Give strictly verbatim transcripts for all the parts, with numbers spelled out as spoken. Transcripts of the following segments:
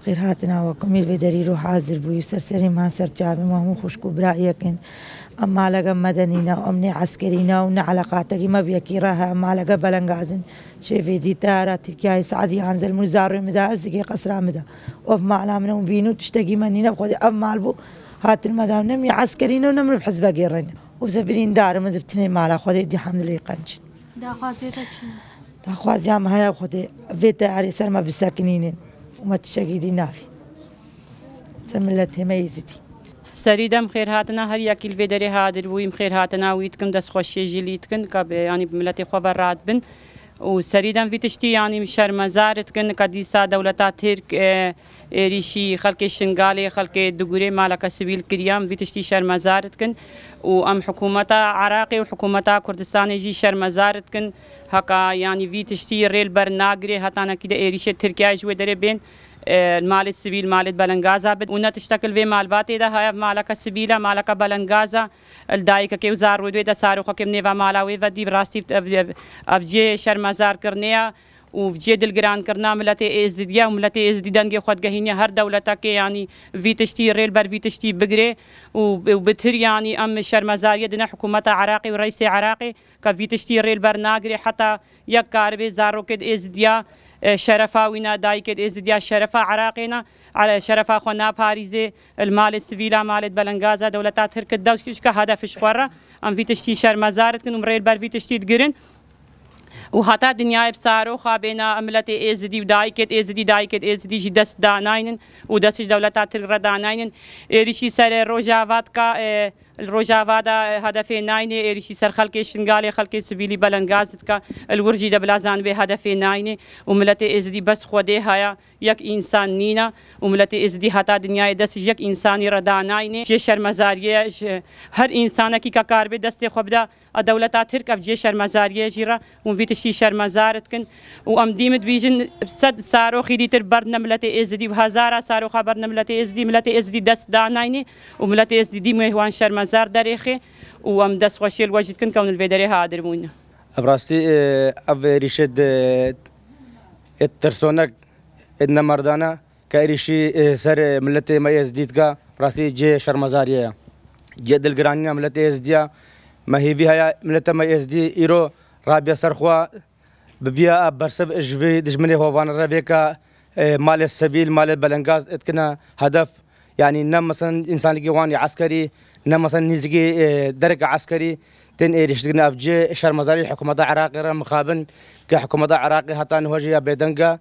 Xêr hatina we, ku em li vê derê îro hazir bûyî û ser serê me, ser çavê me, hemû xwişk û birayek in. Em maleke medenî ne, em ne eskerî ne û ne eleqatekî me bi yekî re heye. Em maleke belengaz in. Şevê dî teyara Tirkiyeyê saet yanzdeh li min zarê min da, ez digê qesra min da. Ev mala min e û bîn û tiştekî me nîne, bi Xwedê ev mal bû, hatin me da, ne min eskerî ne û ne min bi hizbekê re ne. Û ze birîndar in, min di tinê mala Xwedê dî hemdilê qenc in. Daxwaziya te çi ye? Daxwaziya me heye Xwedê vê teyarê ser me bisekinînin û me tiştekî dî navî. Ser miletê me Êzidî. Serî dem xêr hatina her yekî li vê derê hadir bûyî, em xêr hatina wî dikim, destxweşiyê jî lî dikin, ka bi, yanî bi miletê xwe ve rad bin. Û serî dem vî tiştî, yanî şermezar dikin, ka dîsa dewleta Tirk, e, êrîşî xelkê Şingalê, xelkê Digurê maleke sivîl kiriye, em vî tiştî şermezar dikin. Û em hikûmeta Iraqê û hikûmeta Kurdistanê jî şermezar dikin. Heka, yanî vî tiştî rê li ber nagirê, hetanekî de êrîşê Tirkiyeyê ji wê derê bên, e, malê sivîl, malê belengaza bid. Û ne tiştek li vê malbatê de heye, maleke sivîl e, maleke belengaza. Li dayikekê û zarokê de, saroxekê bi nêva mala wê ve dî, bi rastî ev, ev, ev cihê şermezarkirinê ye û cihê dilgirankirina miletê Êzidiye û miletê Êzidî dengê xwe digehîniye her dewletekê, yanî vî tiştî rê li ber vî tiştî bigirê û, û bi tir, yanî em şermezariyê dine hikûmeta Iraqê û reîsê Iraqê, ke vî tiştî rê li ber nagirê, heta yek karibê zarokê di Êzidiya, e, şerefa wî ne, dayikê di Êzidiya şerefa Iraqê ne, are-, şerefa xwe naparîzê, li malê sivîla, malê belengaza dewleta Tirk di dewşke hedef ji xwe re. Em vî tiştî şermezar dikin û rê li ber vî tiştî digirin. Û heta dinyayê bi saroxa bêna, em miletê Êzidî û dayikê di Êzidî, dayikê di Êzidî jî dest danaynin û dest ji dewleta Tirk re danaynin. Êrîşî ser Rojava dika, e, Li Rojava de hedefê nayne, êrîşî ser xelkê Şingalê, xelkê sivîlî belengaz dike. Li wir jî de bila zanibê hedefê nayne û miletê Êzidî bes Xwedê haya, yek însan nîne û miletê Êzidî heta dinyayê dest ji yek însanî re danayne. Cê şermezariyê ji her însanekî ke karibê destê xwe bide, a dewleta Tirk ev cê şermezariyê jî re hûn vî tiştî şermezar dikin û em dîm dibîjin sed saroxî dîtir berdine miletê Êzidî û hezara saroxa berdine miletê Êzidî, miletê Êzidî dest danayne û miletê Êzidî dîm wê wan şermezar derêxê û em destxweşiyê li we jî dikin ke hûn li vê derê hadir bûne. Bi rastî, e, ev êrîşê di, e, tirsonek, e, nemerdane, ke êrîşî, e, ser, e, miletê me Êzidî dike, rastî cihê şermezariyê ye. Cihê dilgiranîna miletê Êzidî ye. Me hêvî heye mileta me Êzidî îro rabiya ser xwe, bibiya bersiv ji vê dijminê hovane re vê ke, e, malê sivîl, malê belengaz dikine hedef. Yanî ne mesela însanekî wan ya eskerî, ne mesela nîzikî, e, dereke eskerî tên êrîş dikin. Ev cihê şermezarî hikûmeta Iraqê re mixabin ke hikûmeta Iraqê heta niha jî ya bêdeng e.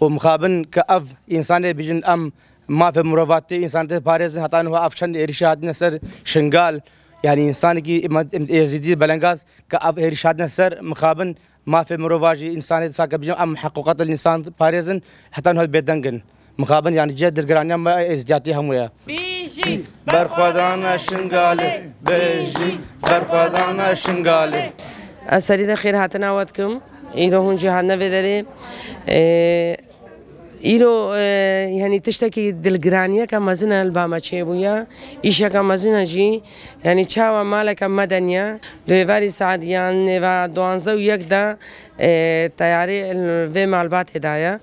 Û mixabin ke ev însanê bijin em mafê mirovatî, însanetê parêzin, heta niha ev çend êrîşî hatine ser Şingal, yanî însanekî me-, Êzidî belengaz ke ev êrîş hatine ser, mixabin mafê mirova jî, însanê disa ke bijin em hiqûqet însan parêzin, heta niha bêdeng in. Mixabin, yanî cihê dilgiraniya me Êzidiyatî hemû ye. Bijî! Berxwedana Şingalê, bijî! Berxwedana Şingalê. Ez serî de xêr hatina we dikim. Îro hûn jî hatine vê derê. Ê, îro, e, yanî tiştekî dilgiraniyeke mezin e li ba me çêbûye. Îşeke mezin e jî. Yanî çawa maleke medeniye, di êvarî saet yan nêva duwazdeh û yek de, e, teyarê li vê malbatê de ye.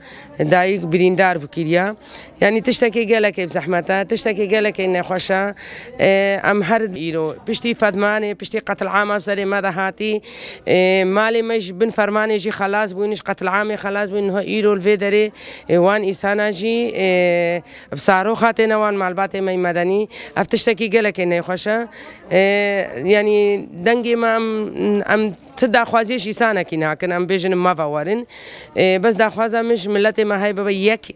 Dayik birîndar bû kiriye. Yanî tiştekê gelekê bi zehmet e, tiştekê gelekê nexweş e. E, em her îro piştî fedmanê, piştî qetilama bi serê me de hatî, e, malê me ji bin fermanê jî xelas bûn, ji qetilamê xelas bûn. Niha îro li vê derê, e, wan îsana jî, e, bi saroxa têne wan malbatê me yî medenî. Ev tiştekî gelekê nexweş e. E, yanî dengê me em, em tu daxwaziyê ji îsanekî nakin, em bêjin me ve werin. E, bes daxwaza min ji miletê me heye bibe yek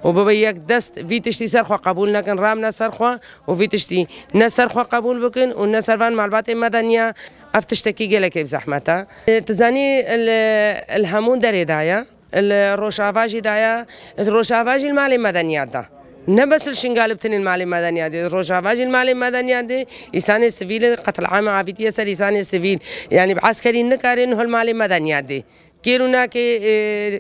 û bibe yek dest, vî tiştî ser xwe qebûl nekin, ramne ser xwe û vî tiştî ne ser xwe qebûl bikin û ne ser van malbatê medeniya. Ev tiştekî gelekê bi zehmet e. E, tu zanî li, li hemû derê de ye. Li Rojava jî daye, Rojava jî li malê medeniyat da. Ne bes li Şingal bi tenê li malê medeniyat dê, Rojava jî li malê medeniyat dê, îsanê sivîl, qetilame avîtiye ser îsanê sivîl. Yanî bi eskerî nikarê niho li malê medeniyat dê. Kêr û nakê,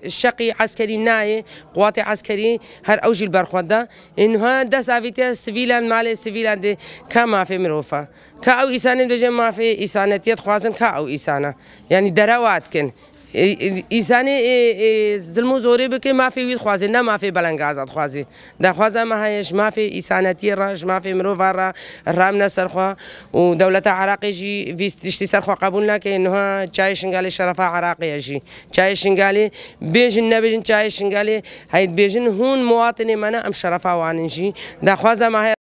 e, şeqî eskerî nayê, quwatê eskerî her ew jî li ber xwe da. E, niha dest avîtiye sivîlan, malê sivîlan dê. Ka mafê mirov e? Ka ew îsanê dibêje mafê îsanetiyê dixwazin, ka ew îsana? Yanî derewa dikin. Î-, î-, Îsanê, ê, ê, zilm û zorê bike, mafê wî dixwazê, ne mafê belengaza dixwazê. Daxwaza me heye ji mafê îsanetiyê re, ji mafê mirova re, ramne ser xwe û dewleta Iraqê jî vî tiştî ser xwe qebûl nake. Niha çayê Şingalê şerefa Iraqê ye jî. Çayê Şingalê, bêjin nebêjin çayê Şingalê, hey dibêjin hûn muwatinê me ne, em şerefa wan in jî. Daxwaza me heye